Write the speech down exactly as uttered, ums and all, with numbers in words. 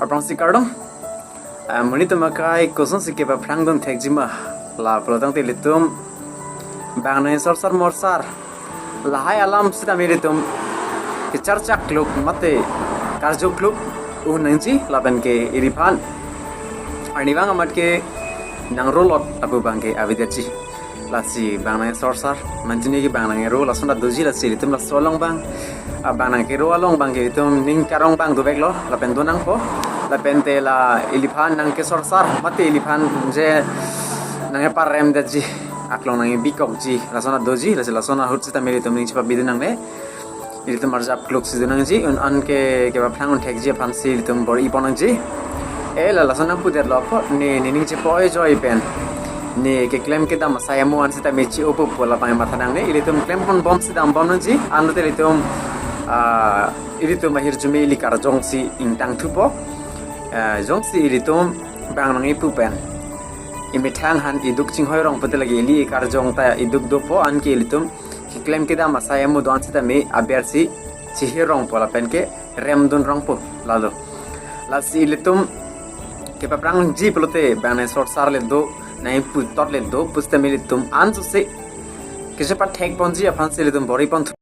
Aphrangsi kardom. Ah, monit atum akai kosonsi kepaphrang dun thekji ma? La pulo tangte ilitum bang nangsorsar morsar lahai alam sitame ilitum kecharcha kluk mate karju kluk un nangji lapen ke iliphan arnivang amat ke nangrolot apu abang ke avedetji. Lasi bang nangsorsar, manjini ke bang nangro, lason ta doji, lasi ilitum laso along bang, ah, bang nangkero along bang ke ilitum ning karong bang doveklo, lapen donangpo, lapen te la iliphan nangkesorsar mate iliphan je nangkeparemdetji, aklong nangbikokji, lason ta doji, lasi lason ahut sitame ilitum ning chepabidi nangne. Ilitum arjap kluk si dun nangji, un an ke kepaphrang un thekji aphansi ilitum bor-ipon nangji. E la lason nangpudetlo apot, ne ne ning chepo-oi joi pen, ne keklem kedam asai amo an sitame chi-opo pu labang matha nangne. Ilitum klemponbomsi dambom nangji. Anlote ilitum, ah, ilitum ahirjume ili karjongsi ingtangthupo. Ah, jongsi ilitum bang nangkipu pen imethang han iduk chinghoi rong pute lake ili karjong ta iduk dopo, anke ilitum keklem kedam asai amo do-an sitame abersi chihir rongpo lapen ke remdun rongpo lalo. Lasi ilitum kepaphrangji pulote bang nangsorsar le do, nangputot le do pusitame ilitum ansose kechepathekponji aphansi ilitum bor-iponthu.